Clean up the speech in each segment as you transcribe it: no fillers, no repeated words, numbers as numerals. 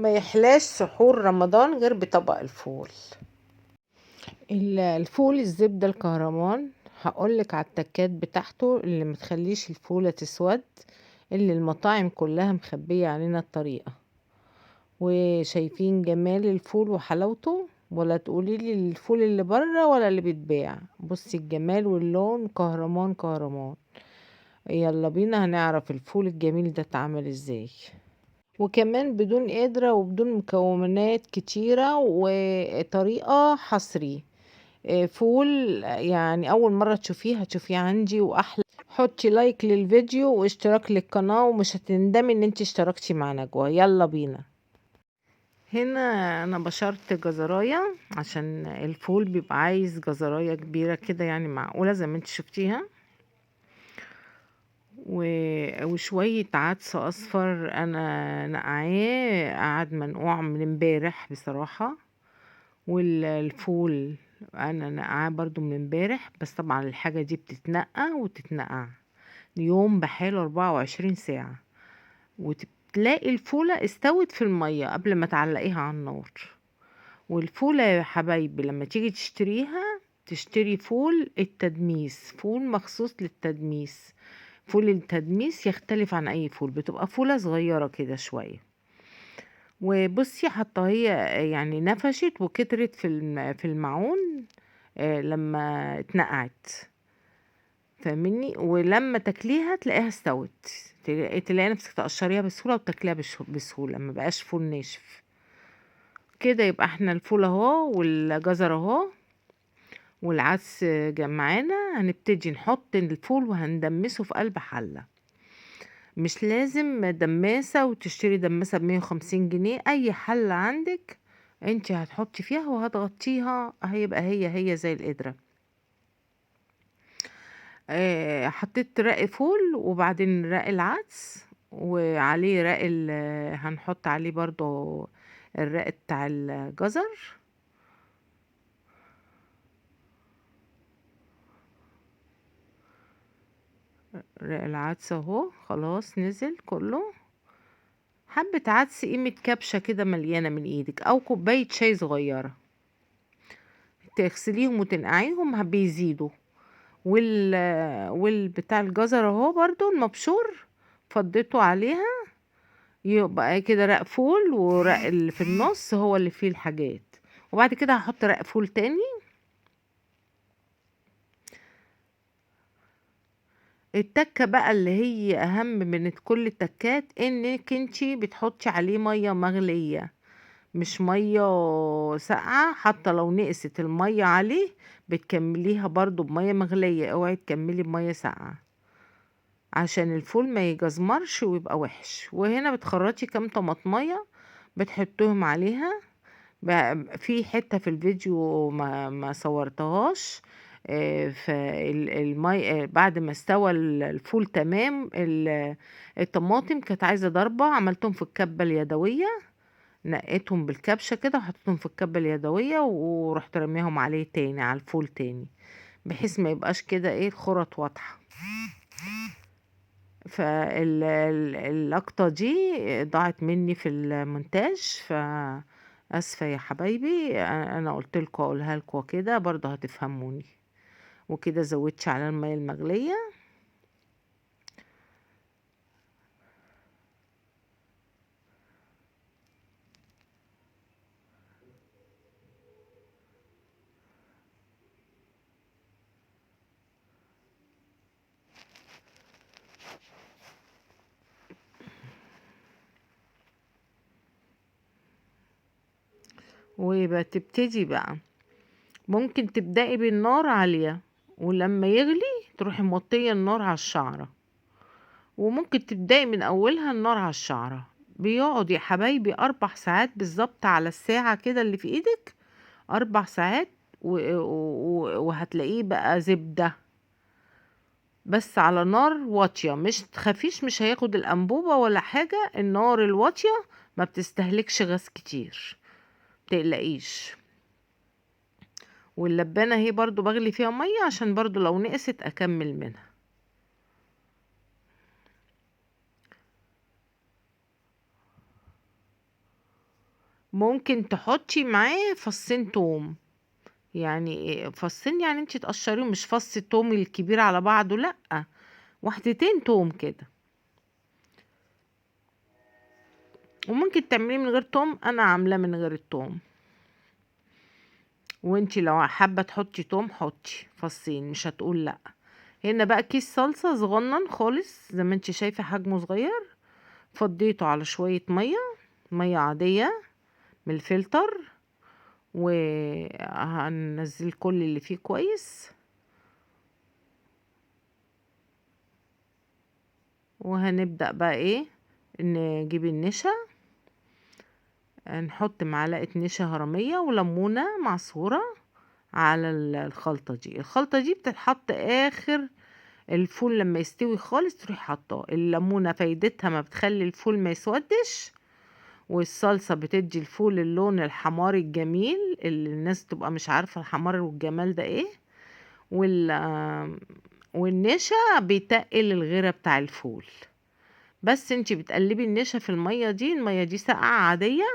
ما يحلاش سحور رمضان غير بطبق الفول. الفول الزبدة الكهرمان هقولك على التكات بتاعته اللي متخليش الفولة تسود، اللي المطاعم كلها مخبية علينا الطريقة. وشايفين جمال الفول وحلاوته، ولا تقولي لي الفول اللي بره ولا اللي بيتباع. بصي الجمال واللون، كهرمان كهرمان. يلا بينا هنعرف الفول الجميل ده اتعمل ازاي، وكمان بدون قدرة وبدون مكونات كتيرة وطريقة حصري. فول يعني اول مرة تشوفيه هتشوفيه عندي واحلى. حطي like للفيديو واشتراك للقناة، ومش هتندمي ان انت اشتركتي مع نجوى. يلا بينا. هنا انا بشرت جزراية عشان الفول بيبقى عايز جزراية كبيرة كده، يعني معقولة زي ما انت شفتيها. وشوية عدس اصفر انا نقعاه، قعد منقوع من امبارح بصراحة. والفول انا نقعاه برضو من امبارح، بس طبعا الحاجة دي بتتنقى وتتنقع يوم بحاله 24 ساعة، وتلاقي الفولة استوت في المية قبل ما تعلقيها على النار. والفولة يا حبايبي لما تيجي تشتريها تشتري فول التدميس، فول مخصوص للتدميس. فول التدميس يختلف عن اي فول، بتبقى فولة صغيرة كده شوية. وبصي حتى هي يعني نفشت وكترت في المعون لما اتنقعت، فاهميني؟ ولما تاكليها تلاقيها استوت، تلاقي نفسك تقشريها بسهولة وتاكليها بسهولة، ما بقاش فول ناشف كده. يبقى احنا الفول اهو والجزر اهو والعدس معانا. هنبتدي نحط الفول وهندمسه في قلب حلة. مش لازم دماسة وتشتري دماسة ب150 جنيه، اي حلة عندك انت هتحطي فيها وهتغطيها، هيبقى هي زي القدرة. حطيت رق فول وبعدين رق العدس، وعليه رق هنحط عليه برضو الرق بتاع الجزر. رق العدس اهو خلاص نزل كله. حبة عدس قيمة كبشة كده مليانة من ايدك، او كوباية شاي صغيرة، تغسليهم وتنقعيهم بيزيدوا. والبتاع الجزر اهو برضو المبشور فضيته عليها، يبقى كده رق فول ورق اللي في النص هو اللي فيه الحاجات. وبعد كده هحط رق فول تاني. التكة بقى اللي هي اهم من كل التكات، انك انتي بتحطي عليه مية مغلية مش مية ساقعة. حتى لو نقصت المية عليه بتكمليها برضو بمية مغلية، اوعي تكملي بمية ساقعة عشان الفول ما يجزمرش ويبقى وحش. وهنا بتخرطي كام طماطمية بتحطهم عليها. في حتة في الفيديو ما صورتهاش. فالمي، بعد ما استوى الفول تمام، الطماطم كانت عايزة ضربة، عملتهم في الكبة اليدوية، نقيتهم بالكبشة كده وحطيتهم في الكبة اليدوية ورحت رميهم عليه تاني على الفول تاني، بحيث ما يبقاش كده الخرط واضحة. فاللقطة دي ضاعت مني في المونتاج، فأسفة يا حبايبي، أنا قلت لكم أقولها لكم كده برضه هتفهموني. وكده زودتش على المية المغلية. ويبقى تبتدي بقى، ممكن تبدأي بالنار عالية، ولما يغلي تروحي موطية النار على الشعرة، وممكن تبدأي من أولها النار على الشعرة. بيقعد يا حبايبي 4 ساعات بالظبط على الساعة كده اللي في ايدك، 4 ساعات وهتلاقيه بقى زبدة، بس على نار واطية، مش تخافيش مش هياخد الأنبوبة ولا حاجة. النار الواطية ما بتستهلكش غاز كتير، متقلقيش. واللبانة هي برضو بغلي فيها مية عشان برضو لو نقصت اكمل منها. ممكن تحطي معاه فصين توم، يعني فصين يعني انتي تقشريهم، مش فص التوم الكبير على بعضه، لأ، واحدتين توم كده. وممكن تعمليه من غير توم، انا عاملاه من غير التوم، وانتي لو حابة تحطي توم حطي فصين، مش هتقول لأ. هنا بقى كيس صلصه صغنن خالص زي ما انتي شايفه، حجمه صغير، فضيته على شوية مية، مية عادية من الفلتر، وهننزل كل اللي فيه كويس. وهنبدأ بقى ايه، نجيب النشا، نحط معلقة نشا هرمية وليمونة معصورة على الخلطة دي. الخلطة دي بتتحط آخر الفول لما يستوي خالص تروحي حاطاه. الليمونة فايدتها ما بتخلي الفول ما يسودش، والصلصة بتدي الفول اللون الحماري الجميل اللي الناس تبقى مش عارفة الحمار والجمال ده ايه، والنشا بيتقل الغيرة بتاع الفول. بس انتي بتقلبي النشا في المية دي، المية دي ساقعة عادية،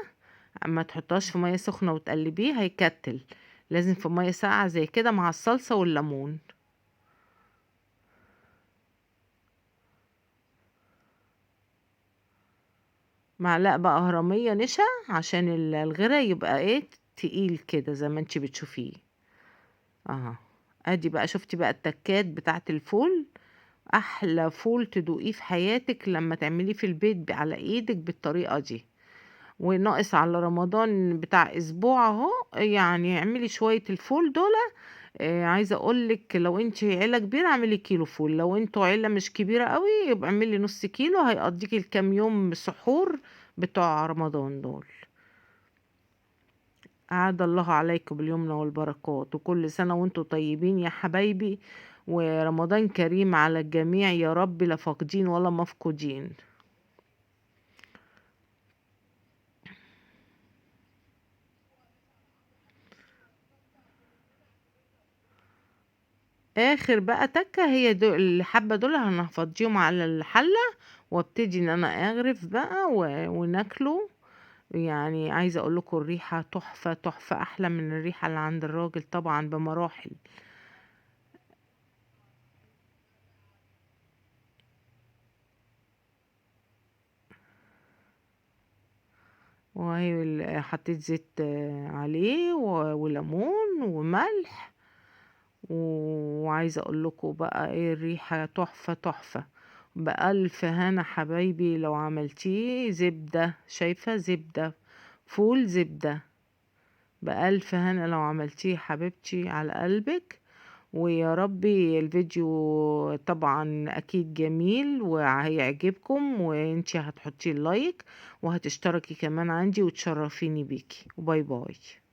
اما تحطهاش في مية سخنة وتقلبيه هيكتل، لازم في مية ساقعة زي كده مع الصلصة والليمون. معلقة بقى هرمية نشا عشان الغيرة يبقى ايه، تقيل كده زي ما انتي بتشوفيه. ادي بقى شفتي بقى التكات بتاعت الفول، احلى فول تدوقيه في حياتك لما تعمليه في البيت على ايدك بالطريقة دي. وناقص على رمضان بتاع اسبوع اهو، يعني اعملي شوية الفول دول. عايزة اقولك لو انت عيلة كبيرة اعملي كيلو فول، لو انتوا عيلة مش كبيرة قوي يبقى اعملي نص كيلو، هيقضيكي الكام يوم سحور بتوع رمضان دول. أعاد الله عليكم باليمنى والبركات، وكل سنة وانتوا طيبين يا حبايبي، ورمضان كريم على الجميع يا رب، لا فاقدين ولا مفقودين. اخر بقى تكه هي دول الحبة دول هنفضيهم على الحلة، وابتدي ان انا اغرف بقى وناكله. يعني عايزه اقول لكم الريحة تحفة تحفة، احلى من الريحة اللي عند الراجل طبعا بمراحل. وهي حطيت زيت عليه وليمون وملح، وعايزه اقول لكم بقى ايه الريحة تحفة تحفة. بألف هنا حبايبي لو عملتيه زبدة، شايفه زبدة فول زبدة، بألف هنا لو عملتيه حبيبتي على قلبك. ويا ربي الفيديو طبعا اكيد جميل وهيعجبكم، وانتي هتحطي ال like وهتشتركي كمان عندي وتشرفيني بيكي. و bye bye.